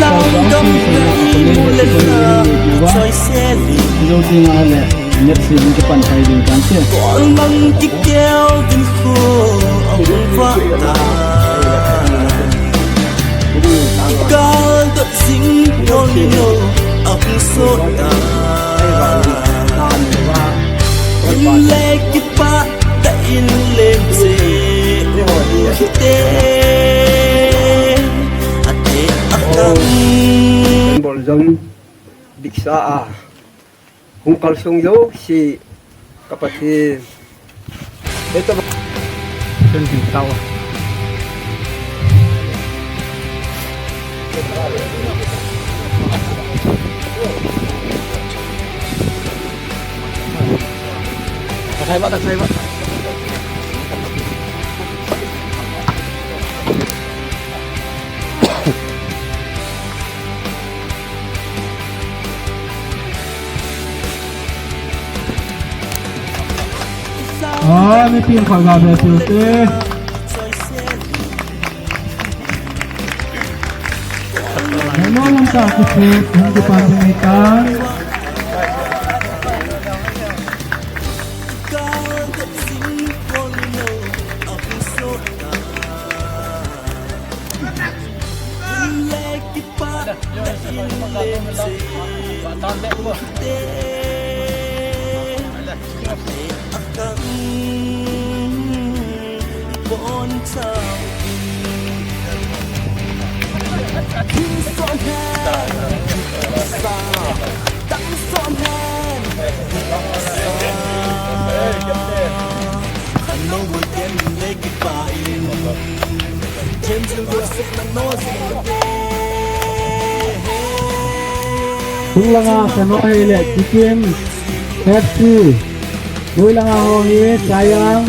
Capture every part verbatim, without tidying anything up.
Dam dam na i mu le na, choi se li. Zo ti nga le, net si ni ki pan kai ding kan se. Kon mang ki keo din khu ang va ta. Kal dot sing pol ni no ang so ta. Kum le ki pa ta in le se u te. Ate akam. Bol jong diksa a. Hung kal sung jo si ka Pathen. Heta ba. Ken tin tau. Ta sai ba, ta sai ba. Ah, mipin khat ga ve tiu te. Hello, lang ta ku te, hung ki pan ni tan. Tung langa Sanoi le Kikim F C. Noi langa ho hi Sayang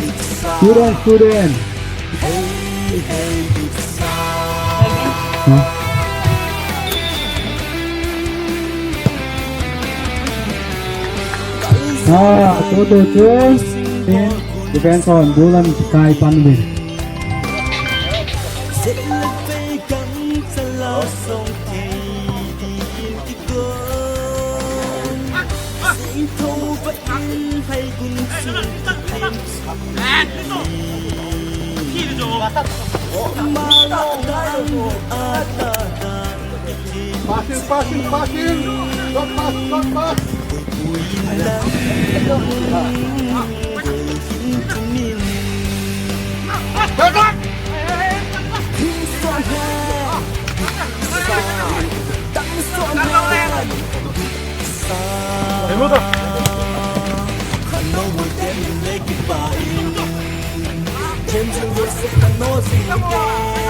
student, student. Ah, tu tu tu. Defense on, dulan kai pan win. Passing, passing, passing. Don't pass, don't pass.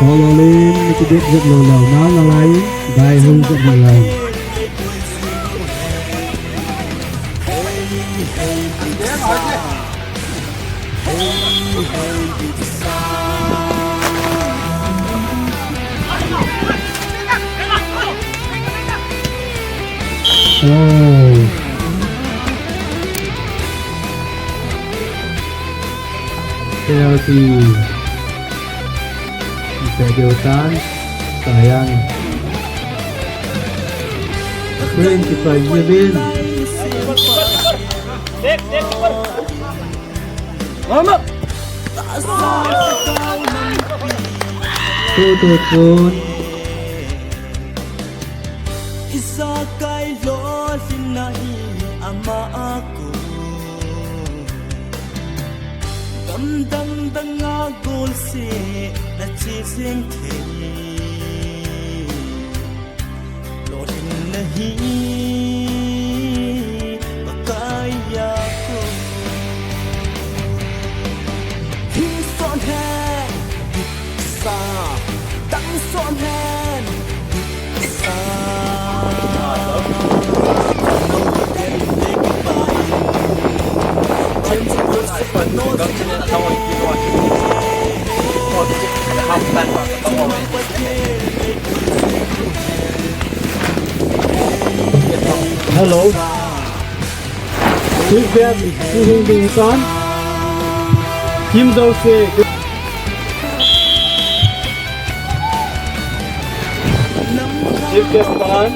Hololin, ni kidip jep lo lo, nal na lai, dai hung jep lo lai. Oh. Penalty. Isa Jotan. Sayang. Green, kita Yevin. Mama. Tutupun. Isa kai lo linahi ama aku. Dam dam dang a gol se na chi sing thei. Lolhin nahi Pakai aku. Hing son hen, sa, dang son hen, sa. Hello. Please be at Suhung Ding Tan. Kim Jose. Chief guest pan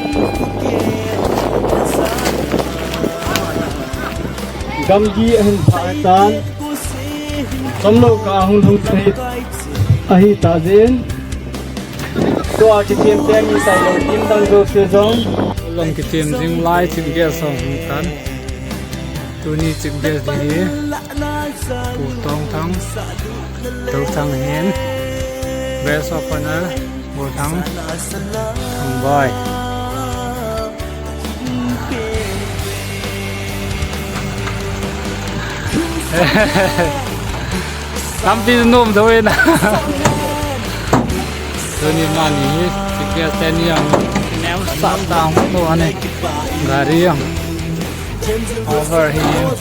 gamgi ahin phah tan, chomlou kah a hung lhung thei ahi tah jeh in, tua kichem teni tailou team dang jouse jong. Long kichem jing lai chief guest hung tan. Tuni chief guest hi Pu Tongthang, Tongthang hin, Best of Honor, Pu Thang, Thangboi. Lampi nom thou in. Tuni mani hi, chief guest teni jong, nem sa tang to ane. Gari jong. Over here.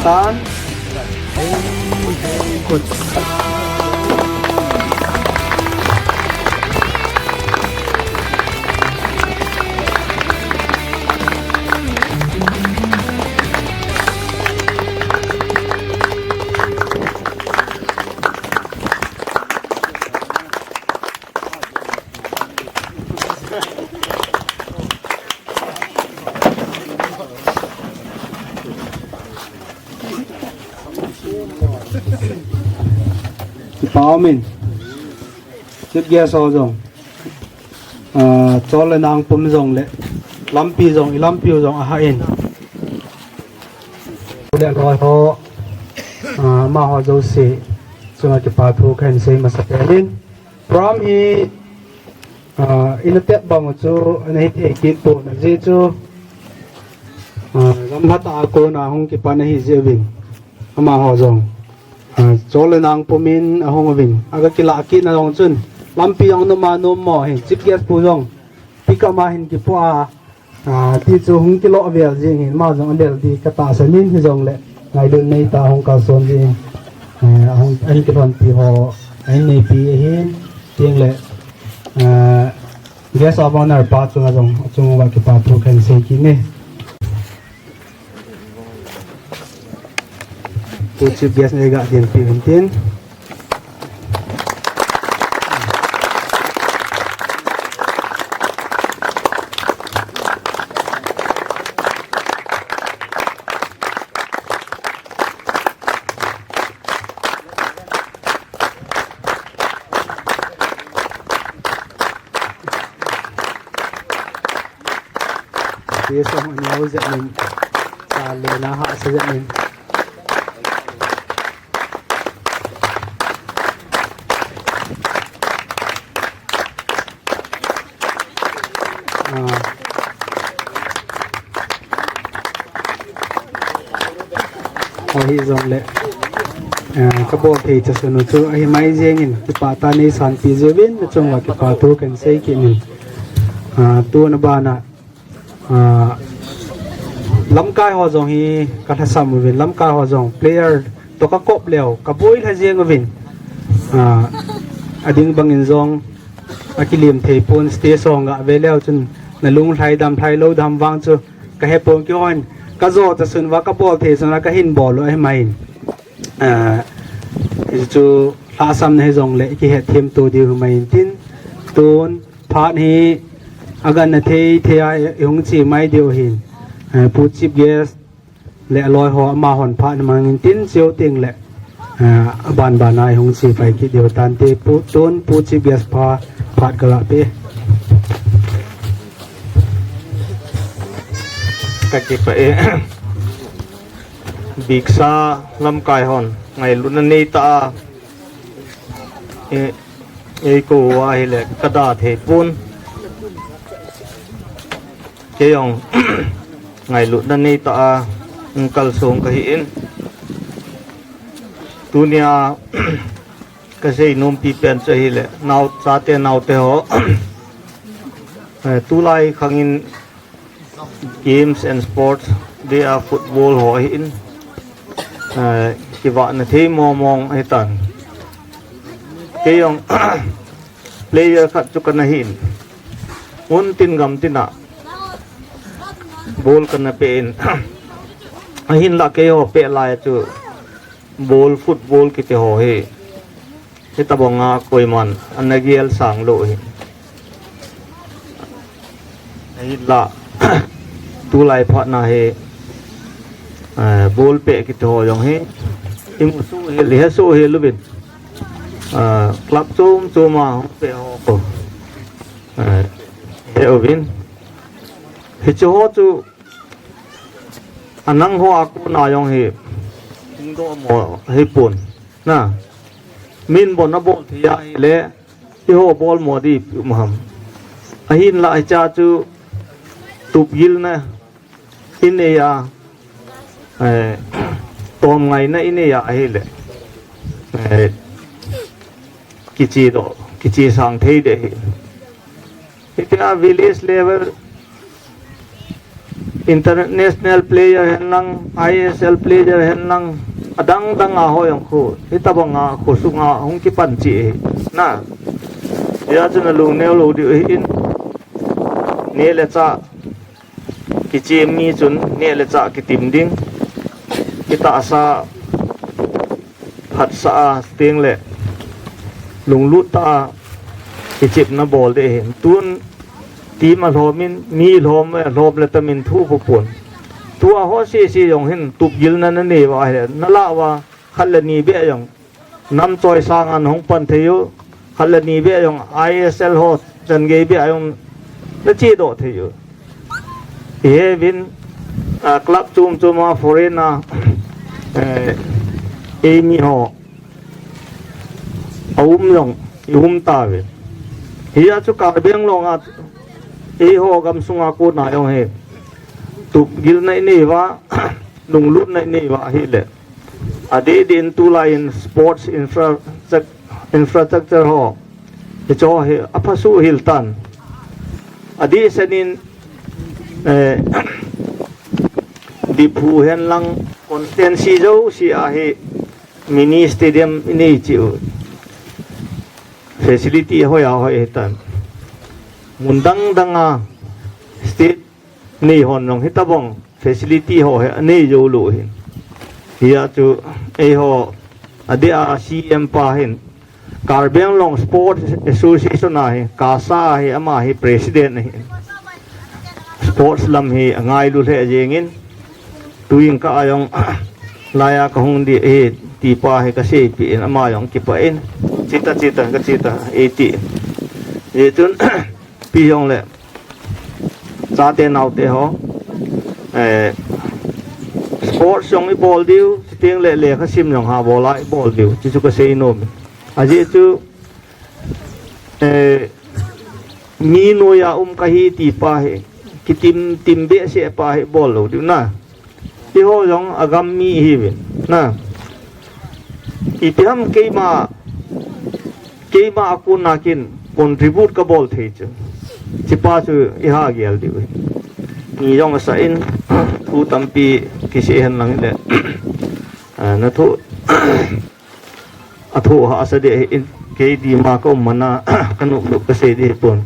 Tan. Good. Kipa umin. Chief guest ho jong. Ah, chol le nang pum jong le lampi jong, i lampi u jong ahah in. Le loi ho, ah, amaho jouse chunga kipa thu kahin sei masa pen in. Program hi, ah, ina tep bang u chu, ana hithei kit pon ajeh chu, ah, gamlhat a kona hung kipan ahi jeh uvin. Amaho jong. Ah, chol le nang pumin ahung uvin. Aga kilah kit na jong chun. Lampi jong nom a nom mo hin. Chief guest pu jong. Pickup a hin kipo a. Ah, ti chu hung kilo vel jing hin. Ama jong alel di katahsan in hijongle. Ngailut nei tah a hung kalson jing. Eh, ahung, ahin kilhonpi ho. Ahin neipi ahin. Tin le. Ah, guest of honor pa chunga jong. Chunga kipa thu kahin sei kit e. Pu chief guest nei ga din pi tin. Ti song aneo jep in, sa le na hahsa jep in. Ah. Ahi jongle, eh, kabol thei chasun u chu ahi mai jeng in, kipah tah in nei sanpi jeh uvin, nachung uva kipa thu kahin sei kit in. Ah, tuna bana, ah, lamkai ho jong hi kalhasam uvin, lamkai ho jong player toh kakop leu, kaboi lha jeng uvin. Ah, ading bangin jong akilim thei pon, stage ho gave leu chun nalung lhai dam lhai lou dam vang chu kahe pon, keihon kajo chasun uva kabol thei chasun uva kahin bol u ahi mai in. Ah, hichu lhahsamna hijongle kihet them to diu ahi mai in tin, tun phat hi agangthei thei a ihung che mai diu ahin. Ah, Pu Chief Guest le aloi ho amahon phat na mang in tin, cheu teng le, ah, aban ban a ihung che pai kit diu tante. Pu, tun Pu Chief Guest pa phat kaga pe. Kakipah e. Biksa lamkai hon ngailutna nei tah a, e, eikou uva ahile kada thei pon. Kei jong ngailutna nei tah a hung kalsong kahi in. Tunia kasei nompi pen chu ahile, nao, chate naote ho, eh, tulai khang in games and sports, dia football ho ahin, eh, kivahna thei mong mong ahitan. Kei jong player khat chu kana hin. Mun tin gam tin a ball kana pe in. Ahinlah keiho peh lai chu ball, football kiti ho hi, hitabanga koiman ana gel sang lou hi. Ahinlah tulai phatna hi, eh, ball peh kiti ho jong hi imu suhel, ihesuhel uvin. Ah, club chom choma hung peh ho ko, eh, he uvin. Hiche ho chu anang hoa kona jong hi hung domo hipon. Na, min bon abol thei ahile, eiho bolmo di ipi um ham? Ahinlah hichea chu tupgilna inei a, eh, tomngaina inei a ahile, eh, kichedoh, kichesang thei ding ahi. Hitia village level, international player hen lang, I S L player hen lang, adang dang a ho jong khu hitabanga khosunga hung kipan cheh ahi. Na, hijeh chun alungneo lou diu ahin, neh le chah kichem mi chun neh le chah kitim ding, kitahsa phatsah a teng le lunglut tah a kichepna bol ding ahin. Tun team alhom in, mi lhom, lhom le tamin thu pupon. Tua ho sese jong hin tupgilna nanei uva ahile, nalah uva khat le ni beh jong nam choi sanga nahung pan thei u, khat le ni beh jong I S L ho chan gei beh jong nachedoh thei u. Iheuvin, ah, club chom choma foreign a, eh, eimi ho aum jong ium tauve. Hijeh chun Karbi Anglong a eiho gamsunga kona jong hi tupgilna inei uva, lunglutna inei uva ahile, adeh din tulai in sports infra-, infrastructure ho, hiche ho hi aphasuh hel tan. Adehset in, eh, Diphu hen lang constituency jouse a hi mini stadium inei cheh u, facility ahoi ahoi ahitan. Mun dang dang a state nei hon jong hitabang facility ho hi anei jou lou ahin. Hijeh chun eiho adeh a C M pa hin Karbi Anglong Sports Association a hi, KASA a hi, ama hi president ahin. Sports lam hi angailu lheh jengin, tuin ka jong laiya kahung ding ahi ti pa hi kaseipeh in, ama jong kipah in, chita chita kachita eiti. Hijeh chun ipi jongle chate naote ho, eh, sports jong ibol diu, chuteng le lekhasim jong ha bol a ibol diu, chuchu kasei nom in. Ajeh chu, eh, mi noiya um kahi ti pa hi, kitim tim behseh pa hi bol lou diu na. Eiho jong agam mi ihiuvin na. Ipi ham keima, keima a kona kin contribute kabol thei chu, hichepa chu iha gel diu ahi. Mi jong asah in, thu tampi kisei hen lang le, ah, nathu, athu hahsa ding ahin, kei dima kaum mana, kanop nop kasei ding ahipon.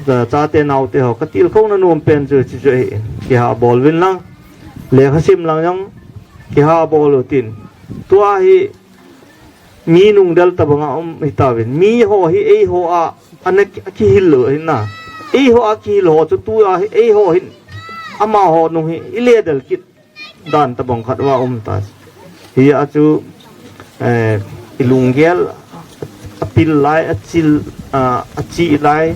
Cha-, chate naote ho, katilkhouna nom pen chu, chu, chu ahin, kiha bol uvin lang, lekhasim lang jong kiha bol utin. Tua hi mi nungdel tabanga um hitauvin. Mi ho hi eiho a, ana ki-, akihil lou ahin na. Eiho a kihil ho chu tua hi, eiho hin, amaho nung hi, ile del kit dan tabang khat uva um ta. Hijeh chun, eh, ilunggel apil lai, achil, ah, achi lai,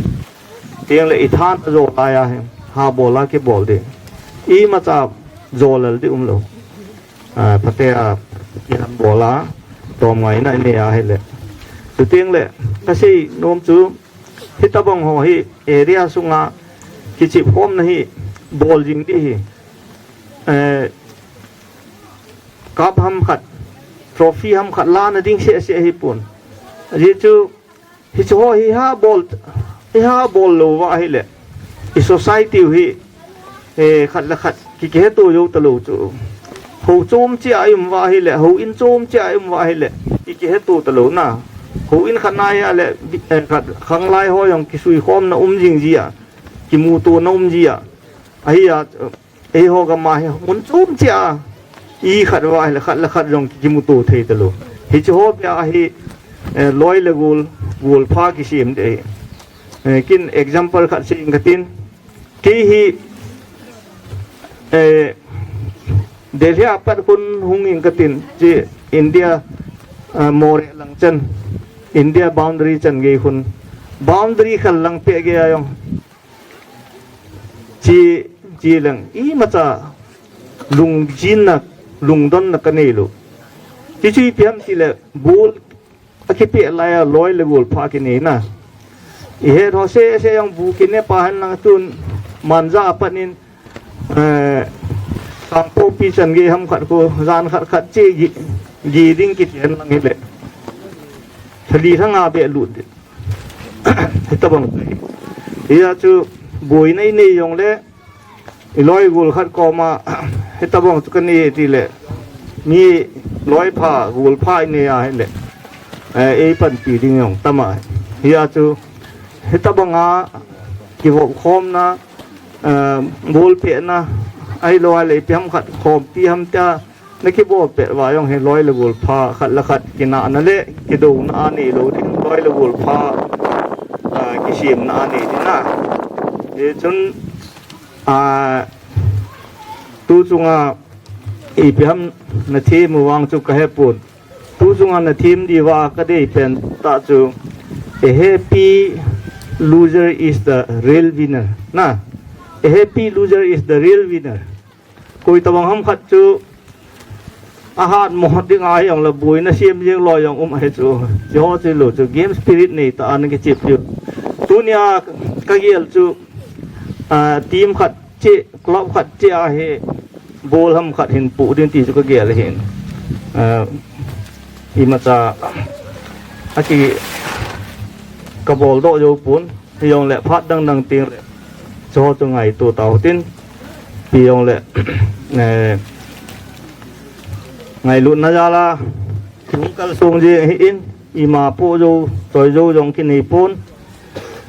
chuteng le ithan ajo laiya hi, ha bol a kibol ding. Imacha jolel ding umlou. Ah, phatea ihin bol a, tomngaina inei a ahile. Chuteng le, kasei nom chu, hitabang ho hi area sunga kichep khomna hi bol jing ding ahi. Eh, cup ham khat, trophy ham khat lana ding seh seh ahipon. Ajeh chu, hiche ho hi iha bol, iha bol lou uva ahile, i society u hi, eh, khat le khat ki, kiheto jou talou chu. Hou chom cheh a i um uva ahile, houin chom cheh a i um uva ahile, i kiheto talou na. Houin khat na ahile, eh, khat khanglai ho jong kisuikhomna um jing jia, kimutona um jia. Ahia, eiho gam a hi mun chom cheh a, I khat va le khat le khat jong kimuto thei talou. Hiche ho pia hi, eh, loi le gol, gol pha kisem de. Eh, kin example khat sei ing katin. Kei hi, eh, Delhi a pat khun hung ing katin. Chi India, eh, Moreh lang chan. India boundary chan gei khun. Boundary khal lang peh gei a jong. Chi, chi lang. Imacha lungjinna, lungdonna kanei lou. Chi chu ipi ham tile bol akipeh lai a loi le gol pha kinei na. I het ho sese jong bu kine pa hen lang tun Manja a pat in, eh, Kangpokpi chan gei ham khat khu jan khat khat che gi, gi ding kiti hen lang hile. Thali thanga be lut. Hitabang. Hia chu boina inei jong le, i loi gol khat koma, hitabang chu kanei tile, mi loi pha, gol pha inei a hile, eh, eipanpi ding jong tam a. Hia chu, hitabanga, kivop khomna, eh, bol pehna, ahilou a le ipi ham khat khompi ham tia, na kibol peh uva jong hi loi le gol pha khat le khat kinahna le kidouna a neilou ding, loi le gol pha, ah, kisemna a nei ding a. Hichun, ah, tu chunga ipi ham na them u vang chu kahepon. Tu chunga na them diuva kadei pen tah chu, a happy loser is the real winner. Na, a happy loser is the real winner. Koi tabang ham khat chu ahat mo ding a hi jong le boina sem jeng loi jong um ahi chu. Chi ho chi lou chu game spirit nei tah a na kichep diu. Tunia kagel chu, ah, team khat che, club khat che a hi bol ham khat hin pu ding ti chu kagel ahin. Ah, imacha aki kabol doh jou pon. Hijongle phat dang dang teng le chu ho chu ngaito tau tin, ipi jongle, eh, ngailutna jal a hung kalsong jeng ahin, ima po jou, choi jou jong kinei pon,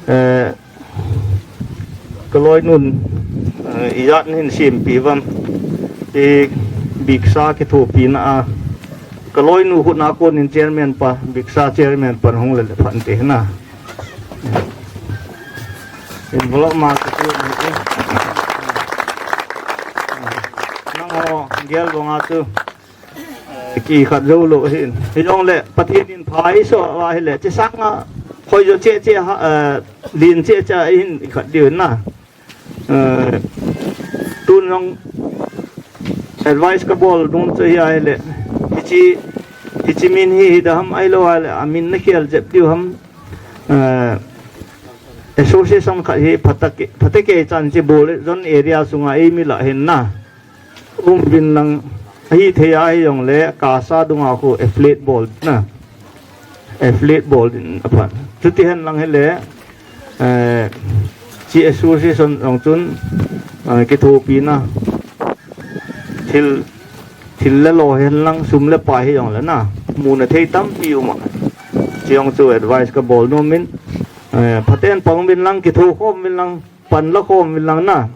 eh, kaloinun, eh, ijat nahin sempi uvam, i biksa kithopina a, kaloinu khut na kon in chairman pa, biksa chairman pan hung le le phan te na. Envelope ma ka tu ni. Nangho gel banga tu. Ki khat jou lou hin. Hijongle Pathen in pha eiso a hile. Chi sanga khoi jo che che ha, eh, lin che che hin khat diu na. Eh, tun jong advice kabol nom chu hi ahile, hiche, hiche min hi hidam ham ahilou ahile, amin nakhel jep diu ham, eh, association khat hi phatecha, phatecha chan hiche bol zone area sunga eimi lah hin na. Um uvin lang, ahithei ahi jongle, kasa dunga khu affiliate bol na. Affiliate bol din aphan. Chuti hen lang hile, eh, chi association jong chun, eh, kithopina. Thil, thil le lo hen lang, sum le pai hi jongle na. Muna thei tampi um a. Chi jong chu advice kabol nom in, eh, phaten pang uvin lang, kitho khom uvin lang, pan la khom uvin lang na.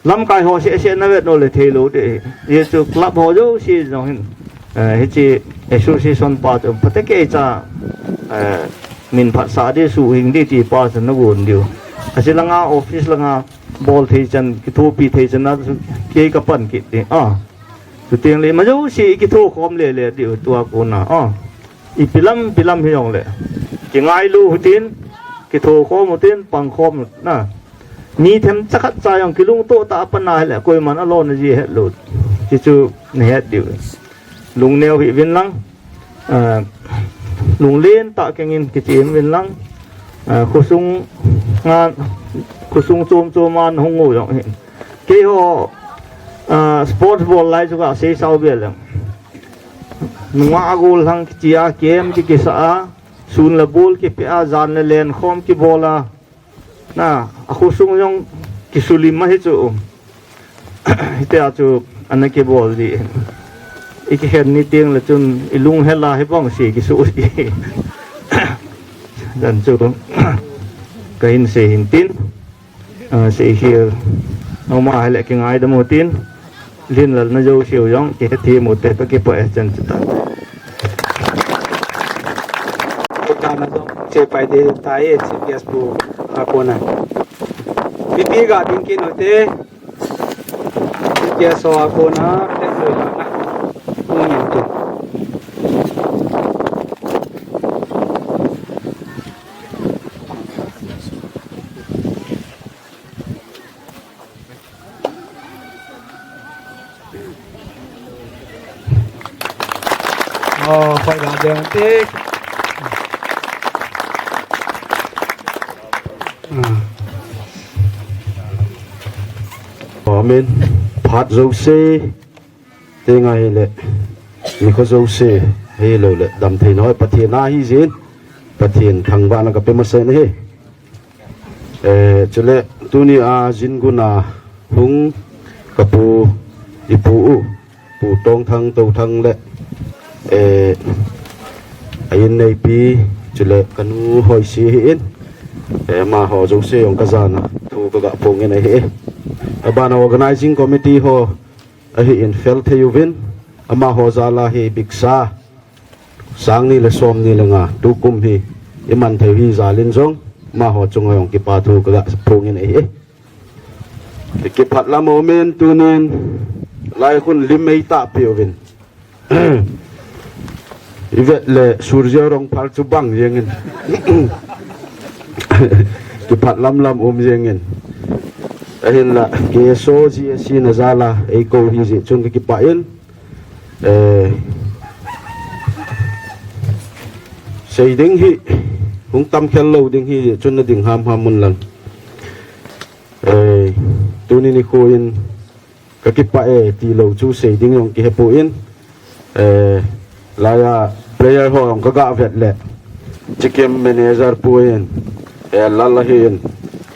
Lamkai ho seh seh na vet nom le thei lou te. Hichu club ho jouse jong hin. Eh, hiche association pa chu phatecha, eh, min phatsah di suhing di ti pa chu nagon diu. Ache langa office langa bol thei chan, kithopi thei chan na chu kei kapan kit di. Ah. Chuteng le ima jouse kitho khom le le diu tua kona. Ah. Ipi lam, ipi lam hi jongle. Kingailu hitin, kitho khom hitin, pang khom na. Mi themcha khatcha jong kilungto tah a pan ahile, koiman alona ji het lou. Chi chu nahet diu. Lungneo hih uvin lang, ah, lunglen tah kengin kichem uvin lang, ah, khosung nga, khosung chom chom a nahung u jong hin. Keiho, ah, sports bol lai chu kasei sao vel leng. Nungah gollhang kichia, kem ki kisa a, sun le bol kipe a, jan le len khom kibol a. Na, akhosung jong kisulim ahi chu. Hitia chu ana kibol di. I kikhen ni teng le chun i lunghel a hibang si kisu si. Dan chu kahin sei hin tin. Ah, sei khel. Ama hile kingaidam u tin. Linlal na jouse u jong, kihethei u te, kakipah e chan chu ta. Kona jong, che pai te tai, Chief Guest pu a kona. Mipi ga ding kit u te, Chief Guest ho a kona, te loi la na. Hung in te. Oh, khoi ga deng tik. Ah. Amen. Phat jouse, te ngai le, nikho jouse, hilou le, damtheina hi Pathen a ahi jin, Pathen thangvahna kape masa in ahi. Eh, chule, tuni a jin gun a hung kapu, ipu u, Pu Tongthang, Touthang le, eh, a inneipi, chule kanu Hoisi ahin, eh, amaho jouse jong kajana thu kaga phong in ahi. Abana organizing committee ho ahin, fel thei uvin, amaho jal a hi Big Sa, sang ni le som ni le nga, tukum hi iman thei u hi jal in jong, amaho chunga jong kipa thu kaga phong in ahi. Kipah lam a um in, tunin lai khun lim ei tahpeh uvin. Ivet le Surjya Rongphar chu bang jeng in. Kipah lam lam um jeng in. Ahinla, K S O G S C na jal a eikou u hi jeh chun kakipah in. Eh, sei ding hi, hung tam khel lou ding hi jeh chun na ding hamham un lang. Eh, tuni nikho in kakipah e tilou chu sei ding jong kihepoi. Eh, laiya player ho jong kaga vet le, Chikim manager pu in, eh, Lal ahin,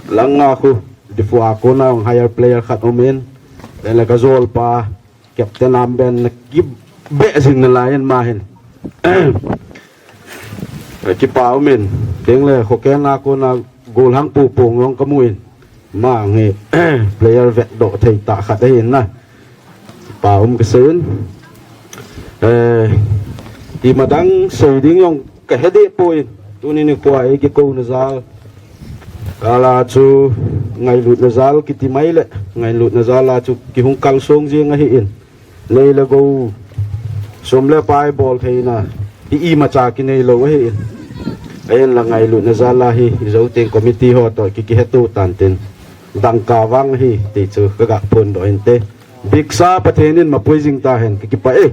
langa khu, Diphu a kona jong hire player khat um in, le, le kajolpa, Captain Amben na kibeh jing nalai in ama hin. Kipa um in, tengle khokeng a kona goal hang pu pong jong kamu in. Ama hi player vetdoh thei tah khat ahin na. Kipa um kasei in. Eh, imadang sei ding jong kahe deh poi. Tuni nikho a eikikouna jal a chu ngailutna jal kiti mai le, ngailutna jal a chu kihung kalsong jing ahin. Nei le gou, sum le pai bol theina, i imacha kinei lou ahin. Ahinla ngailutna jal a hi, i Zouteng committee ho toh ki, kiheto tan tin. Dangka vang ahi, ti chu kaga phondoh inte. Big Sa Pathen in mapui jing tahen, kakipah e.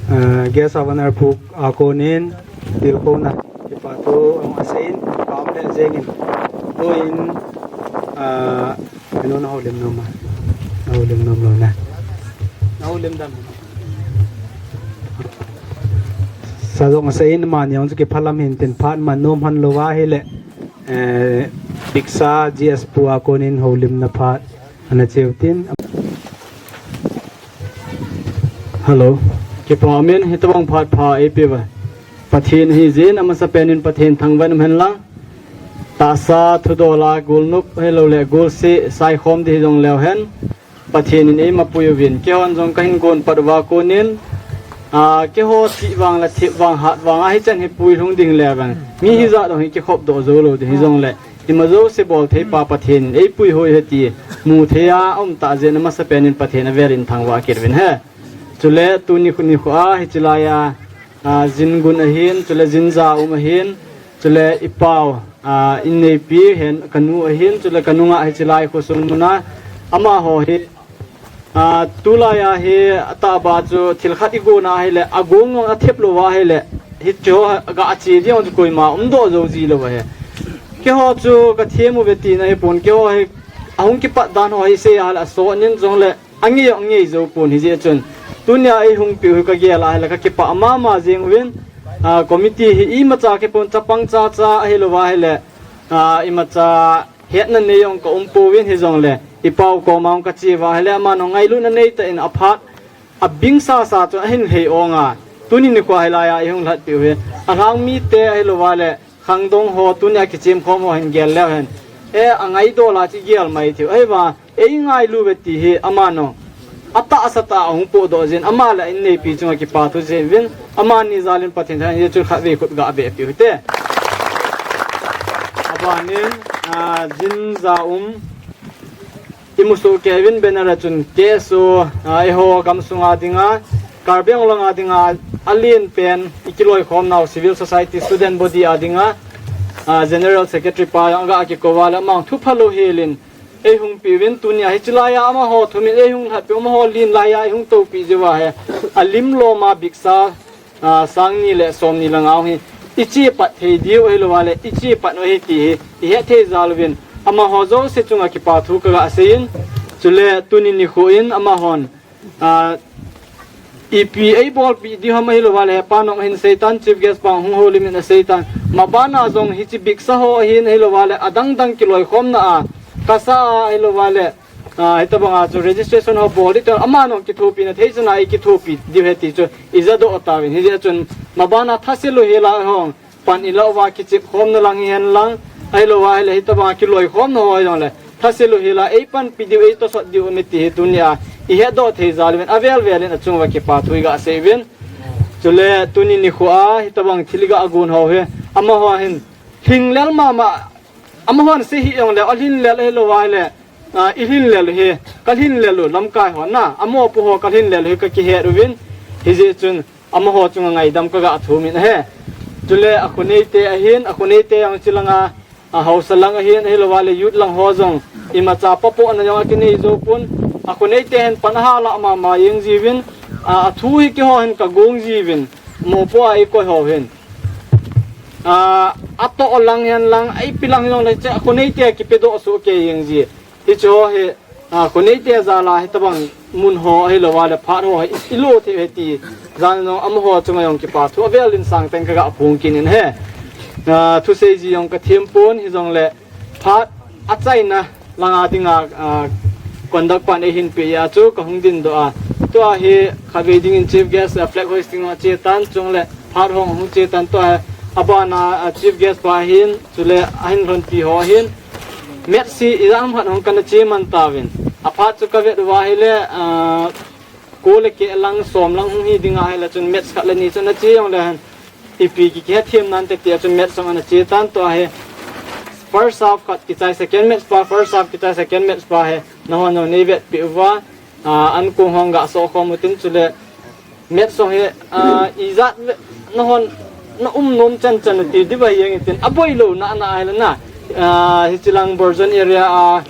Ah, Guest of Honour pu a konin, tilkhouna, kipa thu ahung sei in, kipa um lheh jeng in. Tuin, ah, anu na houlim nom a. Na houlim nom lou na. Na houlim dan. Sa jong asei in, amani jong chu kipah lam hin tin, phat man nom hon lou ahile. Eh, Big Sa G S pu a konin houlimna phat ana cheu tin. Hello. Kipa um in, hitobang phat pha eipeh uva Pathen ahi jin, amasapen in Pathen thangvah in um hen lang. Tahsa thudol a golnop hilou le golse saikhom ding hijong leu hen. Pathen in eimapui uvin, keihon jong kahin gon pat uva konin, a, keiho thih vang le thep vang hat vang a hichan hi puilhung ding le vang. Mi hijat dong hi kikhop doh jou lou ding hijong le. Ima jouse bol thei pa Pathen in eipui hoi ahi ti. Mu thei a um tah jeh in amasapen in Pathen avel in thangvah kit uvin he. Chule tuni khu nikho a hiche lai a, a, jin gun ahin, chule jin ja um ahin, chule i pau, a, inneipi hen kanu ahin, chule kanu nga hiche lai khosung muna, amaho hi, a, tulai a hi atahbeh chu thil khat i gon ahile, a gong gong a thep lou ahile, hiche ho ga che ding chu koima umdoh jou ji lou ahi. Keiho chu kathem uve tina ahipon, keiho hi ahung kipat dan ho hi sei ahile asot nin jong le, angei, angei jou pon hijeh chun. Tunia eihung peh u hi kagel a ahile kakipah mama jeng uvin, a, committee hi imacha kipon chapang chacha ahilou ahile, a, imacha hetna nei jong ka um pouvin hijong le, i pau koma jong kache uva ahile, aman jong ngailutna nei tah in aphat, abing sasa chun ahin lhei ong a. Tuni nikho hilai a eihung lhatpeh u hi. Alhang mite ahilou ahile, khangdong ho, tunia kichem khom ho hin gel leu hen. He, angaidol a chi gel mai thei u. Ahivang, ei ngailu ve ti hi, amanu. Atahsa tah a hung pohdoh jin, ama le a inneipi chunga kipa thu jeh uvin, amani jal in Pathen thain, hiche chun khatvei khut ga vehpeh u hite. Abanin, ah, Jinja um, imu soh kei uvin banner a chun K S O, ah, eiho gamsunga dinga, Karbi Anglong a dinga, alen pen, i kiloikhom nau civil society student body a dinga, ah, General Secretary pa jong aga kikou va le, amang thu phalou helin, ei hung pe uvin tunia hiche laiya amaho thumin ei hung lhatpeh u, amaho len laiya ei hung toupi jiu va hi. Alim lom a biksa, ah, sang ni le som ni lang a hi. I che pat thei diu ahilou va le, i che pat u ahi ti hi. I het thei jal uvin. Amaho jouse chunga kipa thu ka ga sei in. Chule tuni nikho in amahon, ah, ipi ei bolpi diu ham ahilou va le, hepa nong hin seitan, chief guest pa hung houlim in aseitan. Mabana jong hiche biksa ho ahin ahilou va le, adang dang kiloikhomna a, kasa a ahilou va le, ah, hitabanga chu registration ho bol di chun, amanu kithopina thei chun a i kithopi diu ahi ti chu i jadoh tauvin. Hijeh chun, mabana thase lou hela hong, pan i lau va kichep khomna lang hihen lang, ahilou va hile hitabanga kiloikhomna ho hijongle, thase lou hela, ei panpi diu, ei tosot diu, mi ti hi tunia, i hetdoh thei jal uvin, avel vel in achung uva kipa thu i ga sei uvin. Chule, tuni nikho a, hitabang thil i ga gon ho hi, amaho hin, lhinglel mama, amahon sei hijongle, alhinlel ahilou va hile, ah, i lhinlel u hi, ka lhinlel u lamkai hon na, amopo ho ka lhinlel u hi ka kihet uvin, hijeh chun, amaho chunga ngaidam ka ga thum in ahi. Chule akhonei te ahin, akhonei te jong chilanga, a, haosa lang ahin, ahilou va le youth lang ho jong, imacha papohna jong akinei jou pon, akhonei te hin pan aha lah mama jeng jiuvin, a, athu hi keiho hin ka gong jiuvin, mopo a i koi ho hin. A, atoh lang hen lang, a ipi lang jongle, hiche akhonei te kipedoh soh kei jeng ji. Hiche ho hi, a, khonei te jal a hitabang mun ho ahilou va le phat ho hi i lo thei u ahi ti. Jan jong amaho chunga jong kipa thu avel in sangtah in ka ga phong kit in ahi. A, thusei ji jong ka them pon hijongle phat achaina langa dinga, a, conduct pan eihin peh a chu ka hung dingdoh a. Tua hi khatvei dingin chief guest, a, flag hoisting ho che tan chule phat hong hung che tan tua hi abana, a, chief guest pa hin chule ahin lhonpi ho hin Match hi ijat ham khat hung kana che man tauvin. Aphat chu ka vet uva ahile, ah, ko le keh lang, som lang hung hi ding ahile chun match khat le ni chu na che jongle hen. Ipi ki, kihethem nante tia chun match jong ana che tan tua hi. First half khat kichai second match pa, first half kichai second match pa hi. Nahon jong nei vetpi uva. Ah, ankong hung ga soh khom utin chule. Match jong hi, ah, ijat ve, nahon, na um nom chan chan ti diu va jeng tin. Aboi lou na, na ahile na. Ah, hiche lang Borjon area a,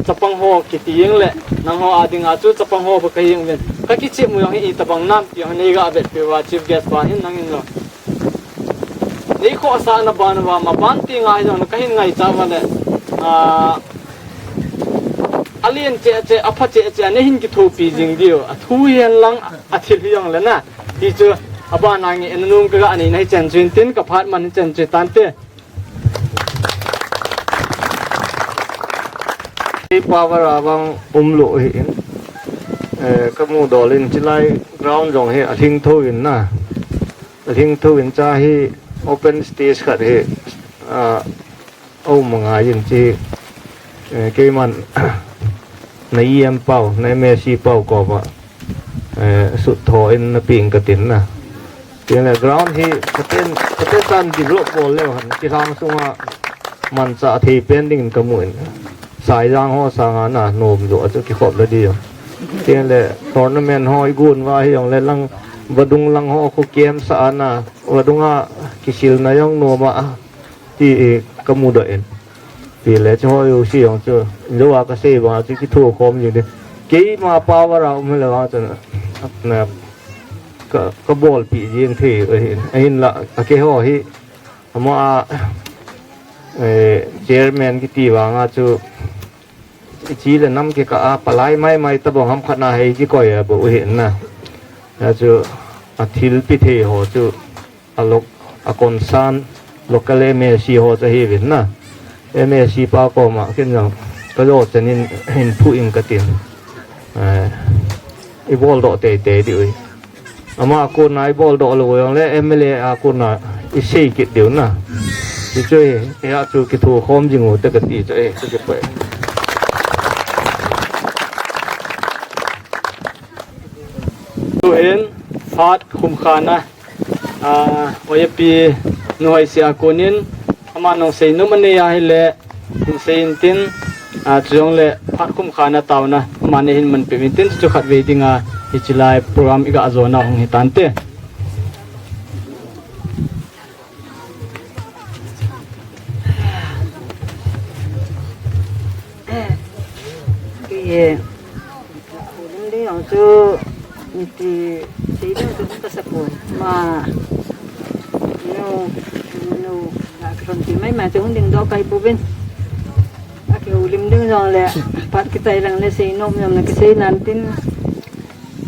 chapang ho kiti jeng le. Nangho a dinga chu chapang ho bou ka jeng uvin. Ka kichep mu jong hi itabang nam ti jong nei ga vetpi uva chief guest pa hin nangin lo. Nei khohsahna ban uva, maban ti ngai jong ka hin ngaicha uva le. Ah, alen cheh cheh, apha cheh cheh, nei hin kithopi jing diu. Athu hihen lang, athil hi jongle na. Ti chu, abana nge, en nung ka ga nei na hichan chu in tin, ka phat man hichan chu tante. Power a vang um lou hi in. Eh, ka mudol in chilai ground jong hi alhing tho in na. Alhing tho in cha hi open stage khat hi, ah, aum angai in chi, eh, keiman na E M pau, na M A C pau koma, eh, sut tho in na ping ka tin na. Tin le ground hi paten, paten tan develop bol leu hen, kilhang sunga manchah thei pen dingin ka mu in. Saijang ho sanga na nom jo a chu kikhop le di jo. Tin le tournament ho i gon uva hi jong le lang vadung lang ho khu kem sa a na, vadung a kisil na jong nom a ti, eh, ka mudoh in. Ti le chu ho jouse jong chu, lo a ka sei bang chu kitho khom jing de. Keima power a um le vang chun, na, ka, ka bolpi jing thei ahin, ahinla, a keiho hi, ama a, eh, chairman kiti vanga chu, i chi le nam kikah a, palai mai mai tabang ham khat na hei kikoi a bou hin na. A chu, a thilpi thei ho chu, a lo, a concern local M A C ho chu ahiuvin na. M A C pa koma kin jong ka jo chen in hin phu in ka tin. Eh, i bol doh tei tei diu. Ama a kona i bol doh lou jong le M L A a kona i sei kit diu na. Chu hi, hi a chu kithu khom jing u te kati chu, eh, chu kipe. Tuhin, phat khum khana, ah, Oyapi nu Hoisea konin, ama nung seinom anei ahile, hin sei intin, ah, chujongle phat khum khana taona, ama nei hin manpeh intin, chu khatvei dinga, hiche lai program iga jona hung hitante. Kei, eh, lim ding jong chu, iti, sei ding chu ka sa poi. Ama, no, no, la ka ron ti mai mai chu hung ding doh kahi pouvin. Akihoulim ding jongle, phat kichai lang le seinom jong le kisei nan tin.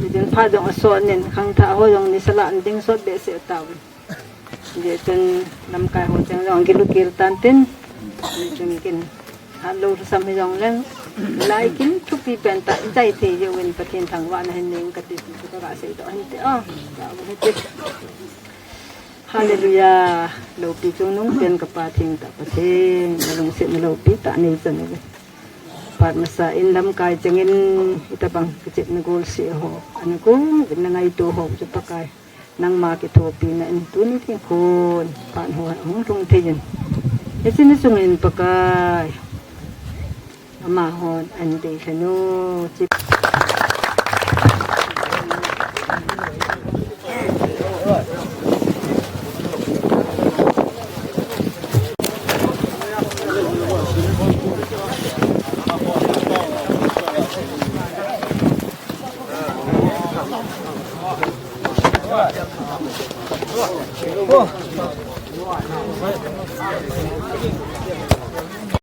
Hitin phat jong asot nin, khangthah ho jong ni sala ding sot behseh tauvin. Hichun lamkai ho cheng jong kilukil tan tin. Hichun kin. Hat lou lhasam hijongleng. Lai kin thupi pen tah, jai thei jeh uvin Pathen thangvahna hin nei inge kati ti chu kaga seidoh hinte o. Hallelujah. Loupi chungnung pen ka Pa thengtah Pathen, nalungsetna loupi tah nei chan uve. Phat masa in lamkai chengin itobang kichepna golseh ho, ana kum in na ngaito ho chu Pakai. Nangma kithopina in tuni thingkhon phat ho hung lhung thei in. Hiche ni sungin Pakai. Amahon an dei lhon u, chi.